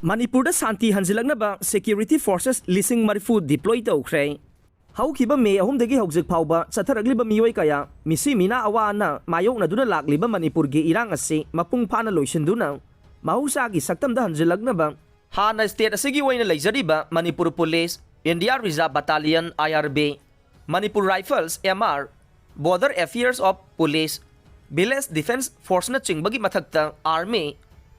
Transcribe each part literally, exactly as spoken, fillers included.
ꯃꯅꯤꯄꯨꯔꯗ ꯁꯥꯟꯇꯤ ꯍꯟꯖꯤꯜꯂꯛꯅꯕ security forces ꯂꯤꯁꯤꯡ ꯃꯔꯤꯐꯨ deploy ꯇꯧꯈ꯭ꯔꯦ꯫ ꯍꯧꯈꯤꯕ ꯃꯦ ꯑꯍꯨꯝꯗꯒꯤ ꯍꯧꯖꯤꯛ ꯐꯥꯎꯕ ꯆꯠꯊꯔꯛꯂꯤꯕ ꯃꯤꯑꯣꯏ ꯀꯌꯥ ꯃꯤꯁꯤ ꯃꯤꯅꯥ ꯑꯋꯥ ꯑꯅꯥ ꯃꯥꯌꯣꯛꯅꯗꯨꯅ ꯂꯥꯛꯂꯤꯕ ꯃꯅꯤꯄꯨꯔꯒꯤ ꯏꯔꯥꯡ ꯑꯁꯤ ꯃꯄꯨꯡ ꯐꯥꯅ ꯂꯣꯏꯁꯤꯟꯗꯨꯅ ꯃꯍꯧꯁꯥꯒꯤ ꯁꯛꯇꯝꯗ ꯍꯟꯖꯤꯜꯂꯛꯅꯕ ꯍꯥꯟꯅ state ꯑꯁꯤꯒꯤ ꯑꯣꯏꯅ ꯂꯩꯖꯔꯤꯕ Manipur police, India Reserve Battalion, I R B, Manipur Rifles, M R, Border Affairs of Police, Village Defence Forceꯅ ꯆꯤꯡꯕꯒꯤ ꯃꯊꯛꯇ Army,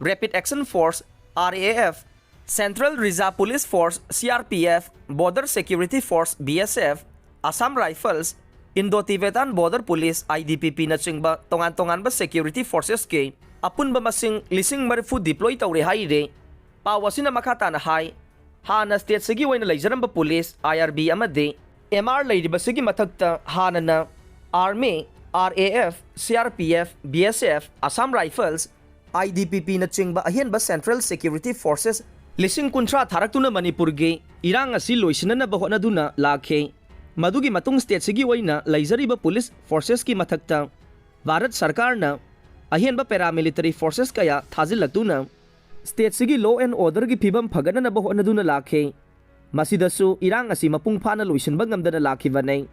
Rapid Action Force, R A F, Central Reserve Police Force, C R P F, Border Security Force, B S F, Assam Rifles, Indo-Tibetan Border Police, I T B Pꯅꯆꯤꯡꯕ ꯇꯣꯉꯥꯟ ꯇꯣꯉꯥꯟꯕ security forcesꯀꯤ ꯑꯄꯨꯟꯕ ꯃꯁꯤꯡ ꯂꯤꯁꯤꯡ ꯃꯔꯤꯐꯨ deploy ꯇꯧꯔꯦ ꯍꯥꯏꯔꯤ꯫ ꯄꯥꯎ ꯑꯁꯤꯅ ꯃꯈꯥ ꯇꯥꯅ ꯍꯥꯏ, ꯍꯥꯟꯅ stateꯁꯤꯒꯤ ꯑꯣꯏꯅ ꯂꯩꯖꯔꯝꯕ ꯄꯨꯂꯤꯁ, I R B ꯑꯃꯗꯤ M R ꯂꯩꯔꯤꯕꯁꯤꯒꯤ ꯃꯊꯛꯇ ꯍꯥꯟꯅꯅ Army, R A F, C R P F, B S F, Assam Rifles, I T B Pꯅꯆꯤꯡꯕ ꯑꯍꯦꯟꯕ Central Security Forces ꯂꯤꯁꯤꯡ ꯀꯨꯟꯊ꯭ꯔꯥ ꯊꯥꯔꯛꯇꯨꯅ ꯃꯅꯤꯄꯨꯔꯒꯤ ꯏꯔꯥꯡ ꯑꯁꯤ ꯂꯣꯏꯁꯤꯟꯅꯅꯕ ꯍꯣꯠꯅꯗꯨꯅ ꯂꯥꯛꯈꯤ꯫ ꯃꯗꯨꯒꯤ ꯃꯇꯨꯡ stateꯁꯤꯒꯤ ꯑꯣꯏꯅ ꯂꯩꯖꯔꯤꯕ police forcesꯀꯤ ꯃꯊꯛꯇ ꯚꯥꯔꯠ ꯁꯔꯀꯥꯔꯅ ꯑꯍꯦꯟꯕ paramilitary forces ꯀꯌꯥ ꯊꯥꯖꯤꯜꯂꯛꯇꯨꯅ stateꯁꯤꯒꯤ law and orderꯒꯤ ꯐꯤꯕꯝ ꯐꯒꯠꯅꯅꯕ ꯍꯣꯠꯅꯗꯨꯅ ꯂꯥꯛꯈꯤ꯫ ꯃꯁꯤꯗꯁꯨ ꯏꯔꯥꯡ ꯑꯁꯤ ꯃꯄꯨꯡ ꯐꯥꯅ ꯂꯣꯏꯁꯤꯟꯕ ꯉꯝꯗꯅ ꯂꯥꯛꯈꯤꯕꯅꯤ꯫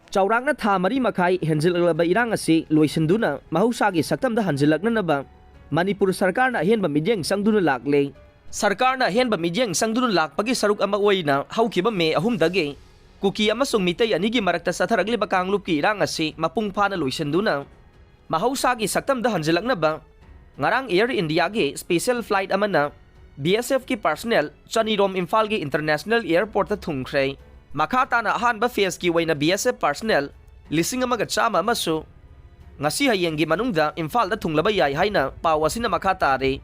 ꯆꯥꯎꯔꯥꯛꯅ ꯊꯥ ꯃꯔꯤ ꯃꯈꯥꯏ ꯍꯦꯟꯖꯤꯜꯂꯛꯂꯕ ꯏꯔꯥꯡ ꯑꯁꯤ ꯂꯣꯏꯁꯤꯟꯗꯨꯅ ꯃꯍꯧꯁꯥꯒꯤ ꯁꯛꯇꯝꯗ ꯍꯟꯖꯤꯜꯂꯛꯅꯅꯕ ꯃꯅꯤꯄꯨꯔ ꯁꯔꯀꯥꯔꯅ ꯑꯍꯦꯟꯕ ꯃꯤꯠꯌꯦꯡ ꯆꯪꯗꯨꯅ ꯂꯥꯛꯂꯦ꯫ ꯁꯔꯀꯥꯔꯅ ꯑꯍꯦꯟꯕ ꯃꯤꯠꯌꯦꯡ ꯆꯪꯗꯨꯅ ꯂꯥꯛꯄꯒꯤ ꯁꯔꯨꯛ ꯑꯃ ꯑꯣꯏꯅ ꯍꯧꯈꯤꯕ ꯃꯦ ꯑꯍꯨꯝꯗꯒꯤ ꯀꯨꯀꯤ ꯑꯃꯁꯨꯡ ꯃꯤꯇꯩ ꯑꯅꯤꯒꯤ ꯃꯔꯛꯇ ꯆꯠꯊꯔꯛꯂꯤꯕ ꯀꯥꯡꯂꯨꯞꯀꯤ ꯏꯔꯥꯡ ꯑꯁꯤ ꯃꯄꯨꯡ ꯐꯥꯅ ꯂꯣꯏꯁꯤꯟꯗꯨꯅ ꯃꯍꯧꯁꯥꯒꯤ ꯁꯛꯇꯝꯗ ꯍꯟꯖꯤꯜꯂꯛꯅꯕ ꯉꯔꯥꯡ Air Indiaꯒꯤ special flight ꯑꯃꯅ B S Fꯀꯤ personnel ꯆꯅꯤꯔꯣꯝ ꯏꯝꯐꯥꯜꯒꯤ International Airportꯇ ꯊꯨꯡꯈ꯭ꯔꯦ꯫ ꯃꯈꯥ ꯇꯥꯅ ꯑꯍꯥꯟꯕ phaseꯀꯤ ꯑꯣꯏꯅ B S F personnel ꯂꯤꯁꯤꯡ ꯑꯃꯒ ꯆꯥꯝꯃ ꯑꯃꯁꯨ ꯉꯁꯤ ꯍꯌꯦꯡꯒꯤ ꯃꯅꯨꯡꯗ ꯏꯝꯐꯥꯜꯗ ꯊꯨꯡꯂꯕ ꯌꯥꯏ ꯍꯥꯏꯅ ꯄꯥꯎ ꯑꯁꯤꯅ ꯃꯈꯥ ꯇꯥꯔꯤ꯫